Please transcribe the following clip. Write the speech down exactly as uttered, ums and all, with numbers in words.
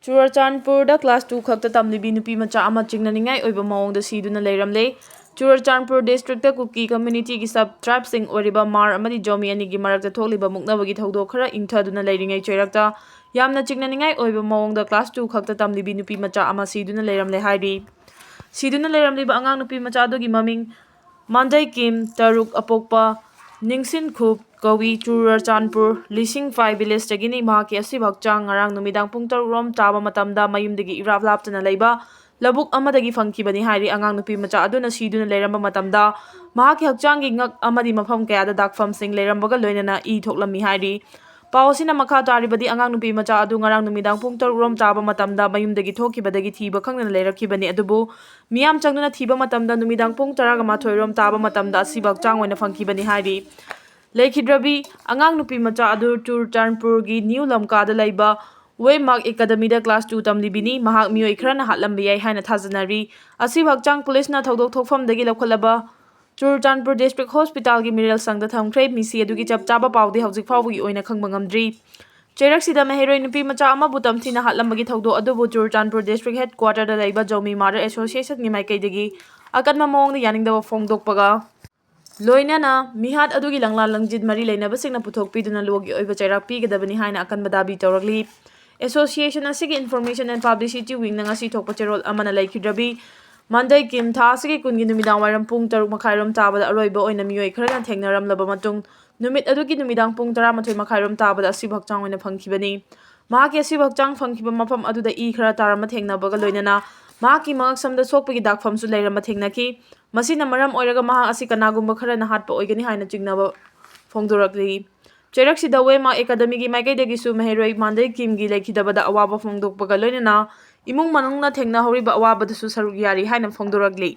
ꯆꯨꯔꯆꯥꯟꯄꯨꯔꯗ class two ꯈꯛꯇ ꯇꯝꯂꯤꯕꯤ ꯅꯨꯄꯤ ꯃꯆꯥ ꯑꯃ ꯆꯤꯡꯅꯅꯤꯡꯉꯥꯏ ꯑꯣꯏꯕ ꯃꯑꯣꯡꯗ ꯁꯤꯗꯨꯅ ꯂꯩꯔꯝꯂꯦ꯫ ꯆꯨꯔꯆꯥꯟꯄꯨꯔ ꯗꯤꯁꯇ꯭ꯔꯤꯛꯇ ꯀꯨꯀꯤ ꯀꯝꯃ꯭ꯌꯨꯅꯤꯇꯤꯒꯤ ꯁꯕ ꯇ꯭ꯔꯥꯏꯕꯁꯤꯡ ꯑꯣꯏꯔꯤꯕ ꯃꯥꯔ ꯑꯃꯗꯤ ꯖꯣꯃꯤ ꯑꯅꯤꯒꯤ ꯃꯔꯛꯇ ꯊꯣꯛꯂꯤꯕ ꯃꯨꯛꯅꯕꯒꯤ ꯊꯧꯗꯣꯛ ꯈꯔ ꯏꯪꯊꯗꯨꯅ ꯂꯩꯔꯤꯉꯩ ꯆꯩꯔꯛꯇ ꯌꯥꯝꯅ ꯆꯤꯡꯅꯅꯤꯡꯉꯥꯏ ꯑꯣꯏꯕ ꯃꯑꯣꯡꯗ ꯀ꯭ꯂꯥꯁ ꯇꯨ ꯈꯛꯇ ꯇꯝꯂꯤꯕꯤ ꯅꯨꯄꯤ ꯃꯆꯥ ꯑꯃ ꯁꯤꯗꯨꯅ ꯂꯩꯔꯝꯂꯦ ꯍꯥꯏꯔꯤ꯫ ꯁꯤꯗꯨꯅ ꯂꯩꯔꯝꯂꯤꯕ ꯑꯉꯥꯡ ꯅꯨꯄꯤ ꯃꯆꯥ ꯑꯗꯨꯒꯤ ꯃꯃꯤꯡ ꯃꯥꯟꯗꯩ ꯀꯤꯝ, ꯇꯔꯨꯛ, ꯑꯄꯣꯛꯄ ꯅꯤꯡꯁꯤꯟꯈꯨꯞ ꯀꯧꯏ꯫ ꯆꯨꯔꯆꯥꯟꯄꯨꯔ ꯂꯤꯁꯤꯡꯐꯥꯏ ꯚꯤꯂꯦꯖꯇꯒꯤꯅꯤ꯫ ꯃꯍꯥꯛꯀꯤ ꯑꯁꯤꯕ ꯍꯛꯆꯥꯡ ꯉꯔꯥꯡ ꯅꯨꯃꯤꯗꯥꯡ ꯄꯨꯡ ꯇꯔꯨꯛ ꯔꯣꯝ ꯇꯥꯕ ꯃꯇꯝꯗ ꯃꯌꯨꯝꯗꯒꯤ ꯏꯔꯥꯞ ꯂꯥꯞꯇꯅ ꯂꯩꯕ ꯂꯧꯕꯨꯛ ꯑꯃꯗꯒꯤ ꯐꯪꯈꯤꯕꯅꯤ ꯍꯥꯏꯔꯤ꯫ ꯑꯉꯥꯡ ꯅꯨꯄꯤ ꯃꯆꯥ ꯑꯗꯨꯅ ꯁꯤꯗꯨꯅ ꯂꯩꯔꯝꯕ ꯃꯇꯝꯗ ꯃꯍꯥꯛꯀꯤ ꯍꯛꯆꯥꯡꯒꯤ ꯉꯛ ꯑꯃꯗꯤ ꯃꯐꯝ ꯀꯌꯥꯗ ꯗꯥꯛꯐꯝꯁꯤꯡ ꯂꯩꯔꯝꯕꯒ ꯂꯣꯏꯅꯅ ꯏ ꯊꯣꯛꯂꯝꯃꯤ ꯍꯥꯏꯔꯤ꯫ ꯄꯥꯎ ꯑꯁꯤꯅ ꯃꯈꯥ ꯇꯥꯔꯤꯕꯗꯤ, ꯑꯉꯥꯡ ꯅꯨꯄꯤ ꯃꯆꯥ ꯑꯗꯨ ꯉꯔꯥꯡ ꯅꯨꯃꯤꯗꯥꯡ ꯄꯨꯡ ꯇꯔꯨꯛ ꯔꯣꯝ ꯇꯥꯕ ꯃꯇꯝꯗ ꯃꯌꯨꯝꯗꯒꯤ ꯊꯣꯛꯈꯤꯕꯗꯒꯤ ꯊꯤꯕ ꯈꯪꯗꯅ ꯂꯩꯔꯛꯈꯤꯕꯅꯤ꯫ ꯑꯗꯨꯕꯨ ꯃꯤꯌꯥꯝ ꯆꯪꯗꯨꯅ ꯊꯤꯕ ꯃꯇꯝꯗ ꯅꯨꯃꯤꯗꯥꯡ ꯄꯨꯡ ꯇꯔꯥꯒ ꯃꯥꯊꯣꯏ ꯔꯣꯝ ꯇꯥꯕ ꯃꯇꯝꯗ ꯑꯁꯤꯕ ꯍꯛꯆꯥꯡ ꯑꯣꯏꯅ ꯐꯪꯈꯤꯕꯅꯤ ꯍꯥꯏꯔꯤ꯫ ꯂꯩꯈꯤꯗ꯭ꯔꯕꯤ ꯑꯉꯥꯡ ꯅꯨꯄꯤ ꯃꯆꯥ ꯑꯗꯨ ꯆꯨꯔꯆꯥꯟꯄꯨꯔꯒꯤ ꯅ꯭ꯌꯨ ꯂꯝꯀꯥꯗ ꯂꯩꯕ ꯋꯦꯃꯥꯔꯛ ꯑꯦꯀꯥꯗꯃꯤꯗ ꯀ꯭ꯂꯥꯁ ꯇꯨ ꯇꯝꯂꯤꯕꯤꯅꯤ꯫ ꯃꯍꯥꯛ ꯃꯤꯑꯣꯏ ꯈꯔꯅ ꯍꯥꯠꯂꯝꯕ ꯌꯥꯏ ꯍꯥꯏꯅ ꯊꯥꯖꯅꯔꯤ꯫ ꯑꯁꯤꯕ ꯍꯛꯆꯥꯡ ꯄꯨꯂꯤꯁꯅ ꯊꯧꯗꯣꯛ ꯊꯣꯛꯐꯝꯗꯒꯤ ꯂꯧꯈꯠꯂꯕ ꯆꯨꯔꯆꯥꯟꯄꯨꯔ ꯗꯤꯁꯇ꯭ꯔꯤꯛ ꯍꯣꯁꯄꯤꯇꯥꯜꯒꯤ ꯃꯤꯔꯦꯜ ꯁꯪꯗ ꯊꯝꯈ꯭ꯔꯦ꯫ ꯃꯤꯁꯤ ꯑꯗꯨꯒꯤ ꯆꯞ ꯆꯥꯕ ꯄꯥꯎꯗꯤ ꯍꯧꯖꯤꯛ ꯐꯥꯎꯕꯒꯤ ꯑꯣꯏꯅ ꯈꯪꯕ ꯉꯝꯗ꯭ꯔꯤ꯫ ꯆꯩꯔꯛꯁꯤꯗ ꯃꯍꯩꯔꯣꯏ ꯅꯨꯄꯤ ꯃꯆꯥ ꯑꯃꯕꯨ ꯇꯝꯊꯤꯅ ꯍꯥꯠꯂꯝꯕꯒꯤ ꯊꯧꯗꯣꯛ ꯑꯗꯨꯕꯨ ꯆꯨꯔꯆꯥꯟꯄꯨꯔ ꯗꯤꯁꯇ꯭ꯔꯤꯛ ꯍꯦꯗ ꯀ꯭ꯋꯥꯇꯔꯗ ꯂꯩꯕ ꯖꯧꯃꯤ ꯃꯥꯗꯔ ꯑꯦꯁꯣꯁꯤꯌꯦꯁꯟꯒꯤ ꯃꯥꯏꯀꯩꯗꯒꯤ ꯑꯀꯟꯕ ꯃꯑꯣꯡꯗ ꯌꯥꯅꯤꯡꯗꯕ ꯐꯣꯡꯗꯣꯛꯄꯒ ꯂꯣꯏꯅꯅ ꯃꯤꯍꯥꯠ ꯑꯗꯨꯒꯤ ꯂꯪꯂꯥ ꯂꯪꯖꯤꯟ ꯃꯔꯤ ꯂꯩꯅꯕꯁꯤꯡꯅ ꯄꯨꯊꯣꯛꯄꯤꯗꯨꯅ ꯂꯣꯒꯤ ꯑꯣꯏꯕ ꯆꯩꯔꯥꯛ ꯄꯤꯒꯗꯕꯅꯤ ꯍꯥꯏꯅ ꯑꯀꯟꯕ ꯗꯥꯕꯤ ꯇꯧꯔꯛꯂꯤ꯫ ꯑꯦꯁꯣꯁꯤꯌꯦꯁꯟ ꯑꯁꯤꯒꯤ ꯏꯟꯐꯣꯔꯃꯦꯁꯟ ꯑꯦꯟ ꯄꯥꯕ꯭ꯂꯤꯁꯤꯇꯤ ꯋꯤꯡꯅ ꯉꯁꯤ ꯊꯣꯛꯄ ꯆꯦꯔꯣꯜ ꯑꯃꯅ ꯂꯩꯈꯤꯗ꯭ꯔꯕꯤ ꯃꯥꯟꯗꯩ ꯀꯤꯝ ꯊꯥ ꯑꯁꯤꯒꯤ ꯀꯨꯟꯒꯤ ꯅꯨꯃꯤꯗꯥꯡ ꯋꯥꯏꯔꯝ ꯄꯨꯡ ꯇꯔꯨꯛ ꯃꯈꯥꯏꯔꯣꯝ ꯇꯥꯕꯗ ꯑꯔꯣꯏꯕ ꯑꯣꯏꯅ ꯃꯤꯑꯣꯏ ꯈꯔꯅ ꯊꯦꯡꯅꯔꯝꯂꯕ ꯃꯇꯨꯡ ꯅꯨꯃꯤꯠ ꯑꯗꯨꯒꯤ ꯅꯨꯃꯤꯗꯥꯡ ꯄꯨꯡ ꯇꯔꯥꯃꯥꯊꯣꯏ ꯃꯈꯥꯏꯔꯣꯝ ꯇꯥꯕꯗ ꯑꯁꯤꯕ ꯍꯛꯆꯥꯡ ꯑꯣꯏꯅ ꯐꯪꯈꯤꯕꯅꯤ꯫ ꯃꯍꯥꯛꯀꯤ ꯑꯁꯤꯕ ꯍꯛꯆꯥꯡ ꯐꯪꯈꯤꯕ ꯃꯐꯝ ꯑꯗꯨꯗ ꯏ ꯈꯔ ꯇꯥꯔꯝꯕ ꯊꯦꯡꯅꯕꯒ ꯂꯣꯏꯅꯅ ꯃꯍꯥꯛꯀꯤ ꯃꯉꯛꯁꯝꯗ ꯁꯣꯛꯄꯒꯤ ꯗꯥꯛꯐꯝꯁꯨ ꯂꯩꯔꯝꯕ ꯊꯦꯡꯅꯈꯤ꯫ ꯃꯁꯤꯅ ꯃꯔꯝ ꯑꯣꯏꯔꯒ ꯃꯍꯥꯛ ꯑꯁꯤ ꯀꯅꯥꯒꯨꯝꯕ ꯈꯔꯅ ꯍꯥꯠꯄ ꯑꯣꯏꯒꯅꯤ ꯍꯥꯏꯅ ꯆꯤꯡꯅꯕ ꯐꯣꯡꯗꯣꯔꯛꯂꯤ꯫ ꯆꯩꯔꯛꯁꯤꯗ ꯋꯦꯃꯥꯔꯛ ꯑꯦꯀꯥꯗꯃꯤꯒꯤ ꯃꯥꯏꯀꯩꯗꯒꯤꯁꯨ ꯃꯍꯩꯔꯣꯏ ꯃꯥꯟꯗꯩ ꯀꯤꯝꯒꯤ ꯂꯩꯈꯤꯗꯕꯗ ꯑꯋꯥꯕ ꯐꯣꯡꯗꯣꯛꯄꯒ ꯂꯣꯏꯅꯅ ꯏꯃꯨꯡ ꯃꯅꯨꯡꯅ ꯊꯦꯡꯅꯍꯧꯔꯤꯕ ꯑꯋꯥꯕꯗꯁꯨ ꯁꯔꯨꯛ ꯌꯥꯔꯤ ꯍꯥꯏꯅ ꯐꯣꯡꯗꯣꯔꯛꯂꯤ꯫